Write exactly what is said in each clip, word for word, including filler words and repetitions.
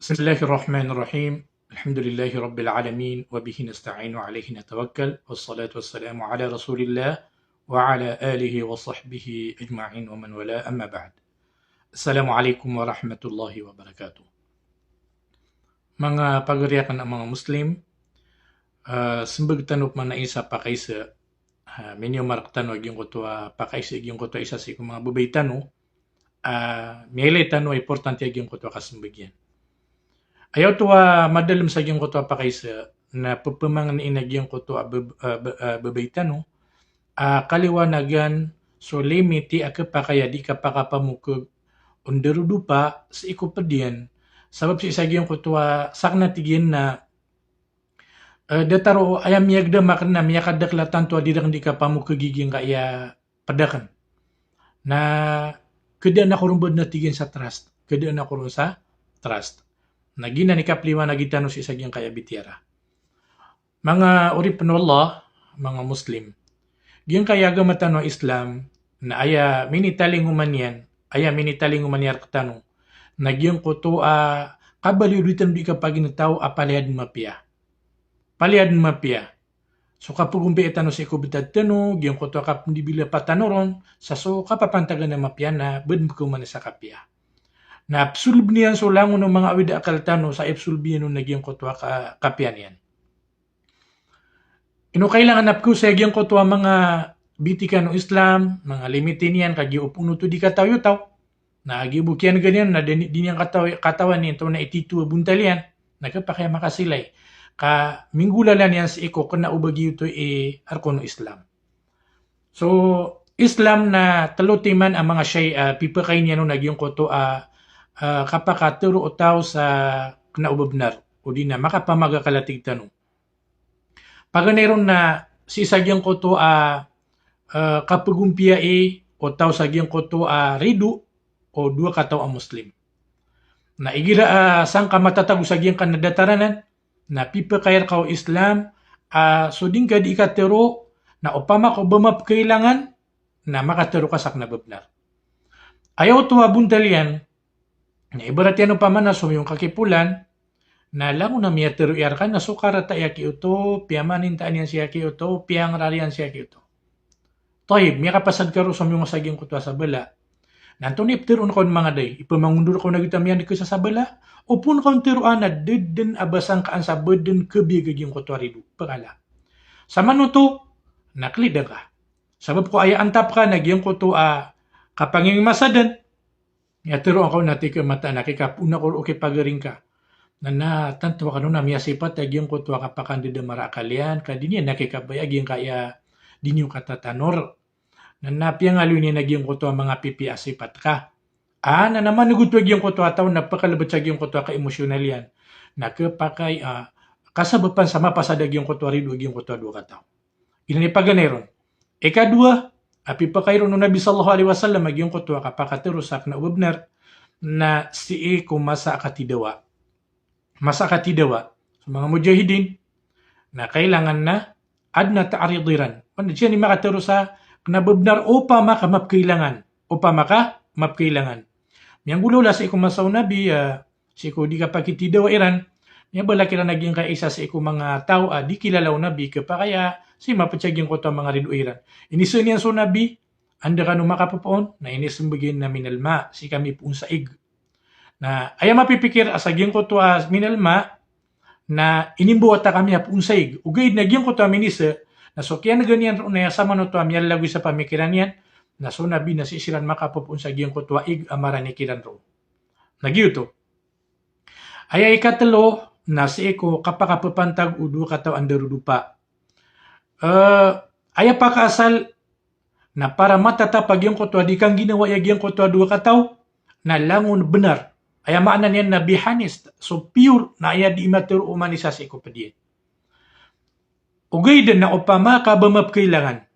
بسم الله الرحمن الرحيم. الحمد لله رب العالمين، وبه نستعين وعليه نتوكل، والصلاة والسلام على رسول الله وعلى آله وصحبه أجمعين ومن والاه، أما بعد. السلام عليكم ورحمة الله وبركاته. Manga pagari akn a manga Muslim, ah, smbag tano pman a isa pakaisa, ah, minioma rktano a giyangkoto a pakaisa a giyangkoto a isa sii ko manga babay tano, ah, miyailay tano a importante a giyangkoto a kasmbag iyan. Aya oto a madalm sa giyangkoto a pakaisa na pphamangnin a giyangkoto a bab-, ah, ba-, ah, babay tano, ah, kaliwanagan so limiti a khapakay a di kapakapamokhag o ndarodopa sii ko pd iyan. Sabap sii sa giyangkoto a sakn a tig iyan na, eh, datar o aya miyagdam akn na miyakadakl a tanto a di rakn di kapamokhagi giyangkaya pd akn. Na khadaan ako ron bd na tig iyan sa trust. Khadaan ako ron sa trust. Na giyanan i kapliwanagi tano sii sa giyangkaya bitiyara. Manga oripn o Allah, manga Muslim. Giyangkaya agama tano a Islam, na aya minitalingoma niyan, aya minitalingoma niyan rktano, na giyangkoto a kabaloy o di tano di kapagintaw a palaya dn mapiya. Palaya dn mapiya. So kapagompiya tano sii ko btad tano, giyangkoto a kapndibilapa tano ron, sa so kapapantagan a mapiya na bd pkhaoma sa kapiya. Na psolbn iyan so langon o manga awid a akal tano sa ipsolb iyan on a giyangkoto a ka-, kapiya niyan. Ino kailangan a pkhaosay a giyangkoto a manga bitikan o Islam, manga limiti niyan, kagiya o phoon oto di katawi o taw. Na giya bo kiyan'ga niyan na di, di niyan katawi, katawan iyan oto na itito a bontal iyan. Na khapakay a makasilay. Ka minggolalan iyan sii ko kna o ba giyoto i rokon o Islam. So, Islam na tlo timan a manga shay, ah, pipakay niyan on a giyangkoto a, ah, kapakatharo o taw sa kna o ba bnar. O di na makapamagakal a tig tano. Paganay ron na sii sa giyangkoto a, eh, kapagompiyai o taw sa giyangkoto a rido o dowa kataw a Muslim. Na igira, ah, sangka matatago sa giyangkanan a datar anan, na pipakay rka o Islam, ah, so di ngka di katharo, na opama ka o ba mapkhailangan, na makatharo ka sa kna o ba bnar. Aya oto a bontal iyan, na ibarat iyan opama na somiyong ka ki Polan, na langon a miyatharo iyan rka na so karata i aki oto, piyamanintaan iyan si aki oto, piyangarar iyan si aki oto. Tayyib, miyakapasad ka ron somiyong sa giyangkoto a sabala. Na antonaa i ptharoon ka on manga day, ipamangondor ka on a giyoto a miyandeg ka sa sabala, o phoon ka on tharoa na da dn a ba sangkaan sa ba dn khabiyag a giyangkoto a rido, pkhala. Samanoto, na klida ka. Sabap ko aya antap ka na giyangkoto a kapangingimasa dn, miyatharo ako na tig ka mataan a kikaphoon ako roo ki pagari ngka. Na, na tanto a kano na miyasipat a giyangkoto a kapakandadamara a akal iyan, ka di niyan na kikabaya a giyangkaya di niyo katatanor. Na, na piyangaloy niyan a giyangkoto a manga pipiya a sipat ka. Ah, na, na manogoto a giyangkoto a taw na pkhalbt sa giyangkoto a ka-emosyonal iyan. Na khapakay, ah, kasabapan sa mapasad a giyangkoto a rido a giyangkoto a dowa kataw. Giyanan i paganay ron. Ikadowa, a pipakay ron o Nabi sallallahu alaihi wasallam a giyangkoto a kapakatharo sa kna o ba bnar, na sii ko masa a katidawa. Masa a katidawa. So manga mujahidin, na kailangan na adn a ta'rid iran. Wan, di siran i makatharo sa kna o ba bnar opama ka mapkhailangan. Opama ka mapkhailangan. Miyanggolawla sii ko masa o Nabi, ah, sii ko di kapakitidawa iran, miyabala kiran a giyangkaya isa sii ko manga taw a di kilala o Nabi, khapakay a sii mapd sa giyangkoto a manga ridoay iran. Inisaan iyan so Nabi, anda kano makapopoon, na inismbag iyan na minal ma, sii kami poon sa ig. Na aya mapipikir a sa giyangkoto a minal ma, na inimbawata kami a poon sa ig. Ogaid na giyangkoto a minisa, na so kiyan'ga niyan roo na aya samanoto a miyalagoy sa pamikiran iyan, na so Nabi na sii siran makapopoon sa giyangkoto a ig a marani kiran roo. Na giyoto. Aya ikatlo, na sii ko kapakapapantag o dowa kataw a ndarodopa. Eh, aya pakaasal, na para matatap a giyangkoto a di kangginawai a giyangkoto a dowa kataw, na langon bnar. Aya maana niyan na be honest, so pure, na aya di matharo o oman i isa sii ko pd iyan. Ogaid na opama ka ba mapkhailangan.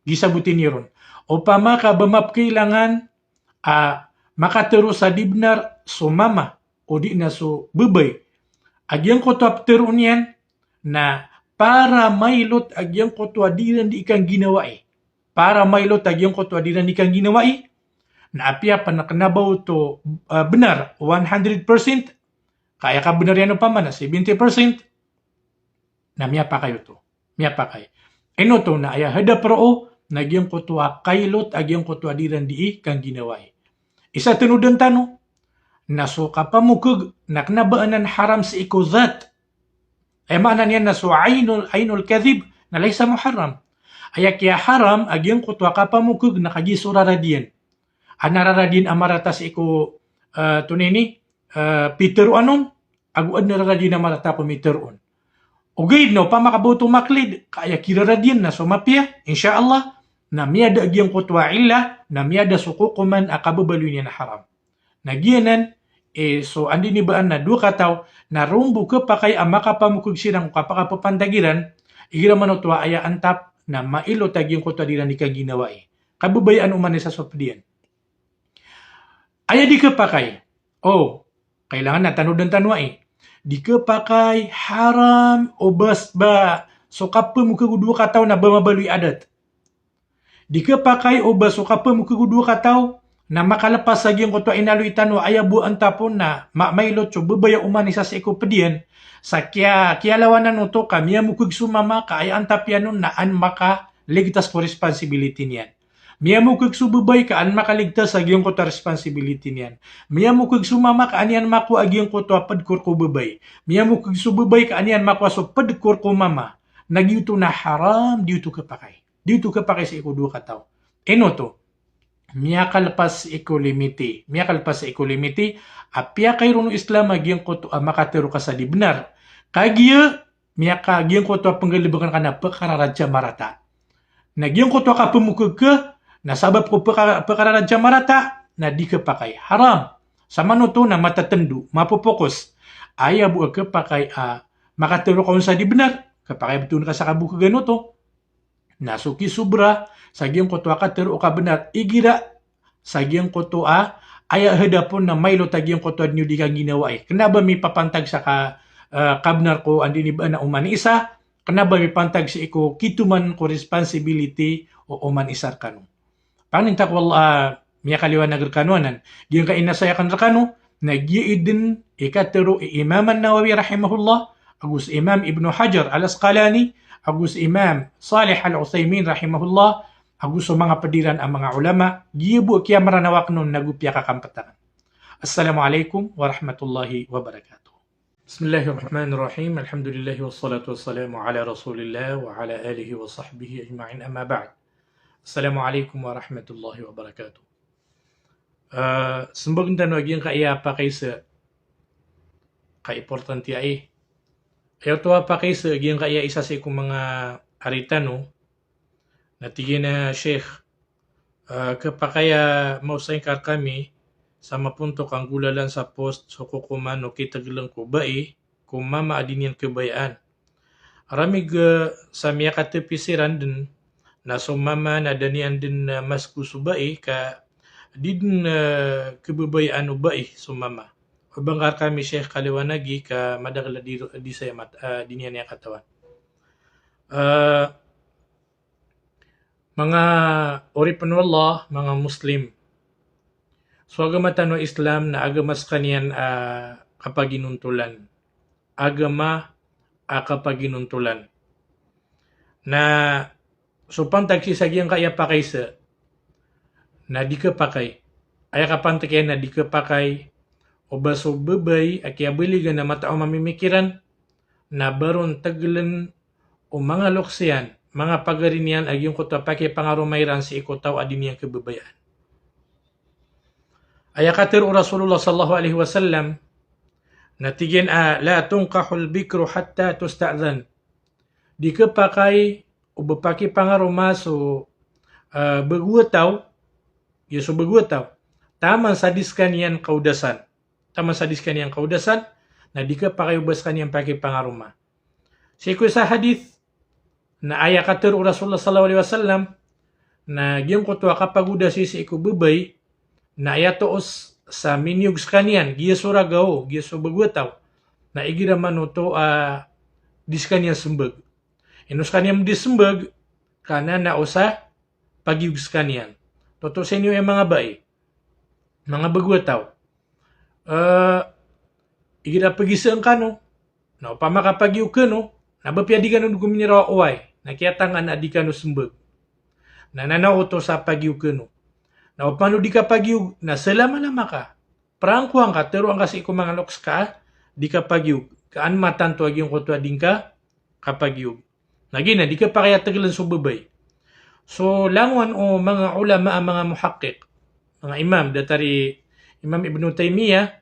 Giya saboti niyo ron. Opama ka ba mapkhailangan, ah, makatharo sa di bnar so mama, o di na so babay. A giyangkoto a ptharoon iyan, na para mailot a giyangkoto a di iran di kangginawai. Para mailot a giyangkoto a di iran di kangginawai, na apiya pn a kna ba oto, ah, bnar, one hundred percent, Ka aya kabenar iyan opama na seventy percent, na miyapakay oto. Miyapakay. Ino oto na aya hadap roo na giyangkoto a kailot a giyangkoto a di iran dii kangginawai. Isa tanodan tano na so kapamokeg na kena ba anan haram sii ko dhat. Aya maana niyan na so ainul, ainul kadhib na laysa muharram. Aya kiyaharam a giyangkoto a kapamokeg na kagiya so rarad iyan. Adn a rarad iyan a marata sii ko, eh, tonaa ini, eh, piteroan on, ago adn a rarad iyan a marata ko miteroon. Ogaid na opama ka ba oto maklid, ka aya kirarad iyan na so mapiya, insha Allah, na miyada a giyangkoto a illah, na miyada so kokoman a kababaloy niyan a haram. Na giyanan, eh, so anda ini ba anan a dowa kataw, na roo bo kepakay a makapamokeg siran ko kapakapepantag iran, igira man oto a aya antap, na mailot a giyangkoto a di iran dii kangginawai. Kabebayaan oman i isa so ped iyan. Aya di kepakay. O, kailangan na tanodan tano ai. Di kepakay, haram, o ba s-, ba so kapamokeg o dowa kataw na ba mabaloy adat. Di kepakay o ba so kapamokeg o dowa kataw na makalepas sa giyangkoto a inaloy tano a aya bo a antap on na ma-, mailot so bebay a oman i isa sii ko ped iyan. Sa kiya-, kiyalawanan oto ka miyamokeg so mama ka aya antap iyan on na an makaligtas ko responsibility niyan. Miyamokeg so bebay ka an makaligtas sa giyangkoto a responsibility niyan. Miyamokeg so mama ka an iyan makowa a giyangkoto a pedkor ko bebay. Miyamokeg so bebay ka an iyan makowa so pedkor ko mama. Na giyoto na haram, di oto kepakay. Di oto kepakay sii ko dowa kataw. Ino oto? Miyakalepas sii ko limiti. Miyakalepas sii ko limiti. Apiya kairon o Islam a giyangkoto a makatero ka sa di benar. Kagiya miyaka-, giyangkoto a penggalebekan ka na pekararadsa marata. Na giyangkoto a kapamokeg ka, na sabap ko peka-, pekararadsa marata, na di kepakay. Haram. Samanoto na matatendo, mapopokos. Aya bo a kepakay a makatero ka on sa di benar, kepakay betowan ka sa kabokegan oto. Na so kisobra sa giyangkoto a katero o kabenar, igira sa giyangkoto a aya hadap on na mailot a giyangkoto a di niyo di kangginawai. Kena ba mipapantag sa ka, eh, kabenar ko anda ini ba anan a oman i isa, kena ba mipantag sii ko kitoman ko responsibility o oman i isa rekano. Pangnin ta ko Allah, ah, miyakaliwanag rekano anan. Giyangkai a inasaya aken rekano, na giya i den i katero i Imam An-Nawawi rahimahullah, ago si Imam Ibn Hajar Al-Asqalani, ago si Imam Salih Al-Uthaymin rahimahullah, ago so manga ped iran a manga ulama, giya bo a kiyamaranaw aken on nago piyakakampetan. Assalamu alaikum warahmatullahi wabarakatuh. بسم الله الرحمن الرحيم. الحمد لله والصلاة والسلام على رسول الله وعلى آله وصحبه أجمعين. أما بعد. السلام عليكم ورحمة الله وبركاته. Ah, sembagen tano a giyangkaya a pakaisa ka importante ai. Aya oto a pakaisa a giyangkaya isa sii ko manga ari tano, na tig iyan a Sheikh, ah, kepakay a maosay ngka rekami sa mapontok a nggolalan sa post so kokoman o kitegelen ko bai ko mama a di niyan kebayaan. Ramig, eh, sa miyakatepi siran den na so mama na da niyan den, eh, masgo so bai ka di den, eh, kebebayaan o bai so mama. O ba ngka rekami Sheikh kaliwanagi ka madakel a di, di saya mat-, eh, di niyan iya katawan. Eh, Manga oripen o Allah, manga Muslim. So agama tano a Islam na agama sekaniyan a kapaginontolan. Agama a kapaginontolan. Na so pantag sii sa giyangkaya pakaisa na di kepakay. Aya kapantag iyan na di kepakay o ba so bebay a kiyabaligan a matao mamimikiran na baron tegelen o manga loks iyan, manga pagari niyan a giyangkoto a pakipangaroma iran sii ko taw a di niyan kebebayaan. Aya katero o Rasulullah sallallahu alaihi wasallam, na tig iyan a, "La tunkahul bikru hatta tusta'dhan." Di kepakay o ba pakipangaroma so, eh, bego a taw, iyo so bego a taw, taman sa di sekaniyan kaodasan. Taman sa di sekaniyan kaodasan, na di kepakay o ba sekaniyan pakipangaroma. Sii ko isa a hadith, na aya katero o Rasulullah sallallahu alaihi wasallam, na giyangkoto a kapagodas sii ko bebay, na aya toos sa miniyog sekaniyan, giya so ragaw, giya so bego a taw, na igira man oto a di sekaniyan sembag. Ino sekaniyan di sembag, ka na na osa pagiyog sekaniyan. Toto seniyo aya manga bai, manga bego a taw. Eh, igira pagisaan kano, na opama ka pagiyog kano, na ba piya di kano gominiraw a oway, na kiyatangan a di kano sembag. Na nanaw oto sa pagiyog kano. Na opama di ka pagiyog, na salamalama ka. Prangkowan ka, teroan ka sii ko manga loks ka a di ka pagiyog. Ka an matanto a giyangkoto a di ngka kapagiyog. Na giyanan, di kapakay a tegelen so babay. So langon o manga ulama a manga muhaqqiq, manga imam, datar i Imam Ibnu Taymiyyah,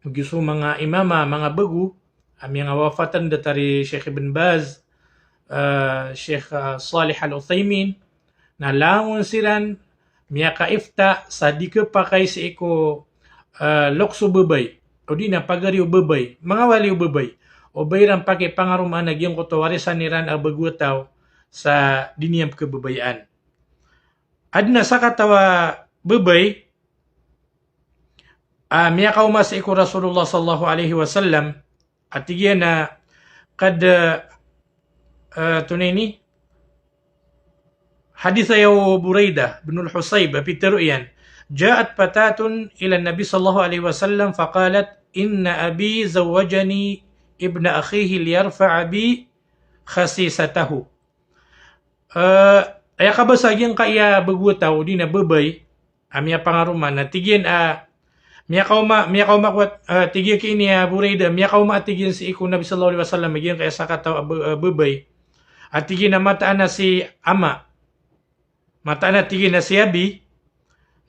ogaid so manga imam a manga bago a miyangawafatan, datar i Sheikh Ibn Baz, eh, Sheikh, eh, Salih Al-Uthaymin, na langon siran miyakaifta sa di kapakay sii ko, eh, loks o babay, odi na pagari o babay, manga wali o babay, o ba iran pakipangaromaan a giyangkoto a warisan iran a bago a taw sa di niyan pekababayaan. Aden a sakataw a babay a miyakaoma sii ko Rasulullah sallallahu alaihi wasallam, a tig iyan a kad, eh, tonaa ini, hadith aya o Buraidah bin al-Husayb a pitero iyan, "Ja'at fatatun ila Nabi sallallahu alaihi wasallam faqalat, 'Inna abi zawwajani ibna akhihi liyarfa'a bi khasisatahu.'" Eh, aya kabasa a giyangkaya bago a taw, odi na babay, a miyapangaroma, na tig iyan a, miyakaoma, miyakaoma ko a, eh, tig iyan ki ini a Buraidah, miyakaoma a tig iyan sii ko Nabi sallallahu alaihi wasallam a giyangkaya sakataw a ba-, eh, babay. A tig iyan a mataan a si ama. Mataan a tig iyan a si abi.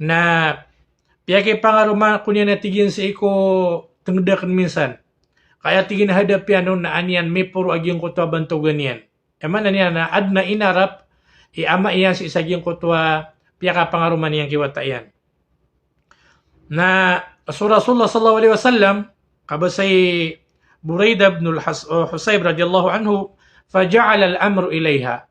Na piyakipangaroma ko niyan a tig iyan sii ko tenged aken minsan. Ka aya tig iyan a hadap iyan on na an iyan miporo a giyangkoto a bantogan iyan. Aya maana niyan na aden a inarap i ama iyan sii sa giyangkoto a piyakapangaroma niyan ki wata iyan. Na so Rasulullah sallallahu alaihi wasallam, kabasa i Buraidah bin al-Has-, uh, Husayb radhiyallahu anhu, "Faja'ala al-amru ilaiha."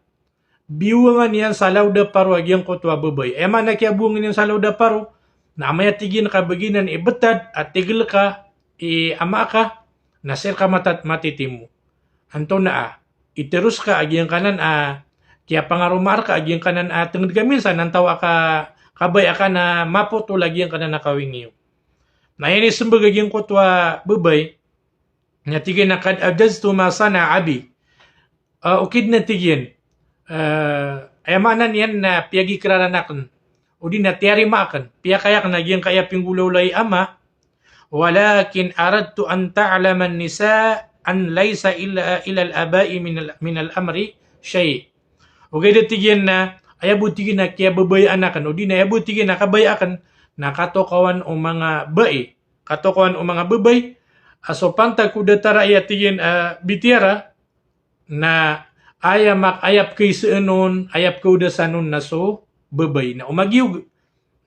Biyowangan iyan sa lawda paro a giyangkoto a babay. Aya maana kiyabowangan iyan sa lawda paro, na amay a tig iyan ka ba giyanan i betad a tigel ka i ama ka, na sii reka matat-, matitimo. Antonaa, iteros ka a giyangkanan a kiyapangaroma reka a giyangkanan a tenged ka minsan, antawaa ka kabaya ka na mapotol a giyangkanan a kawing iyo. Na aya ini sembag a giyangkoto a babay, na tig iyan a, "Qad ajaztu ma sana'a abi." Ah, okit na tig iyan. Ah, aya maana niyan na piyagikraran aken. Odi na tiyarima aken. Piyakay aken a giyangkaya pinggolawla i ama. "Walakin aradtu an ta'lama an-nisa an laysa illa, ila al-aba'i min al-, min al-amri shay'." Ogaid a tig iyan na, aya bo tig iyan a kiyababayaan aken. Odi na aya bo tig iyan a kabaya aken. Na katokawan o manga bai. Katokawan o manga babay. A so pantag ko datar a aya tig iyan, ah, bitiyara. Na aya mak-, aya pekaisaen on, aya pekaodasan on na so babay. Na o magiyog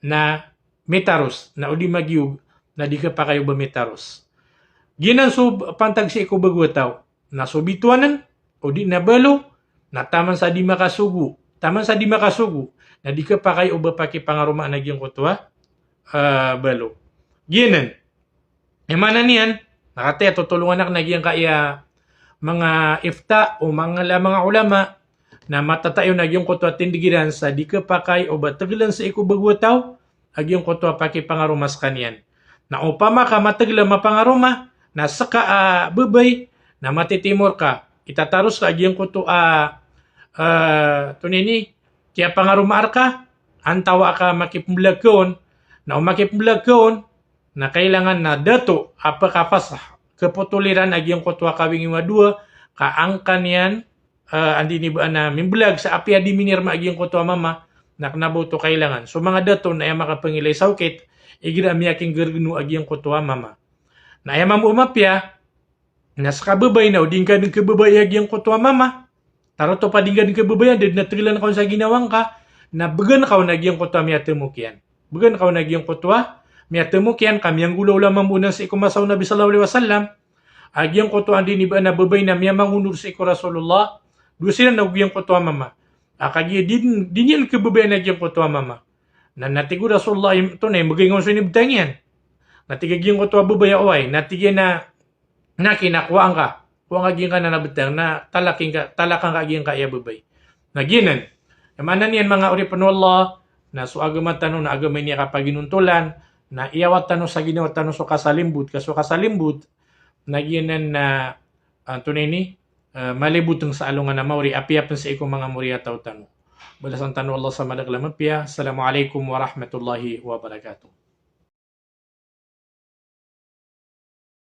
na mitaros, na o di magiyog na di kepakay o ba mitaros. Giyanan so pantag sii ko bago a taw. Na so bitowanen, o di na balo, na taman sa di makasogo. Taman sa di makasogo, na di kepakay o ba pakipangaromaan a giyangkoto a, ah, balo. Giyanan. Aya maana niyan, na kataya totolongan aken a giyangkaya manga ifta o manga, manga ulama, na matatayon a giyangkoto a tindeg iran sa di kepakay o ba tegelen sii ko bago a taw a giyangkoto a pakipangaroma sekaniyan. Na opama ka mategel a mapangaroma, na seka a babay, na matitimo reka, itataros ka a giyangkoto a, ah, tonaa ini, kiyapangaroma reka, antawaa ka makipembelag ka on, na o makipembelag ka on, na kailangan na dato a pekafasah, kepotol iran a giyangkoto a kawing iyo a dowa, ka angkaniyan, eh, anda ini ba ana mimbelag sa apiya di minirma a giyangkoto a mama, na kena ba oto kailangan. So manga dato na aya makapengilay sa okit, igira a miyakinggergeno a giyangkoto a mama. Na aya mambo a mapiya, na seka babay na o di ngka den kebabayai a giyangkoto a mama. Taroto pa di ngka den kebabayai, da den a tegelan ka on sa ginawa ngka, na began ka on a giyangkoto a miyatemok iyan. Began ka on a giyangkoto a miyatemok iyan, ka miyanggolawla mambo nan sii ko masa o Nabi sallallahu alaihi wasallam. A giyangkoto a anda ini ba ana babay na miyamangonor sii ko Rasulullah, dowa siran na o giyangkoto a mama. A kagiya di, di niyan kebabayaan a giyangkoto a mama. Na, na tig o Rasulullah, im-, oto na, imbegay ngka on so inibetang iyan. Na tig a giyangkoto a babay a oway, na tig iyan a, na kena kowaa ngka. Kowaa ngka giyangkanan a betang, na talak ngka, talak ngka giyangkaya babay. Na giyanan. Aya maana niyan manga oripen o Allah, na so agama tano na agama ini a kapaginontolan, na iyawat tano sa ginawa tano so kasalimbot, ka so kasalimbot, Na giyanan na, ah, antonaa ini, ah, maliboteng sa alongan a maori, apiya pen sii ko manga moriyataw tano. Balasan tano o Allah sa madakl a mapiya. Assalamu alaikum warahmatullahi wabarakatuh.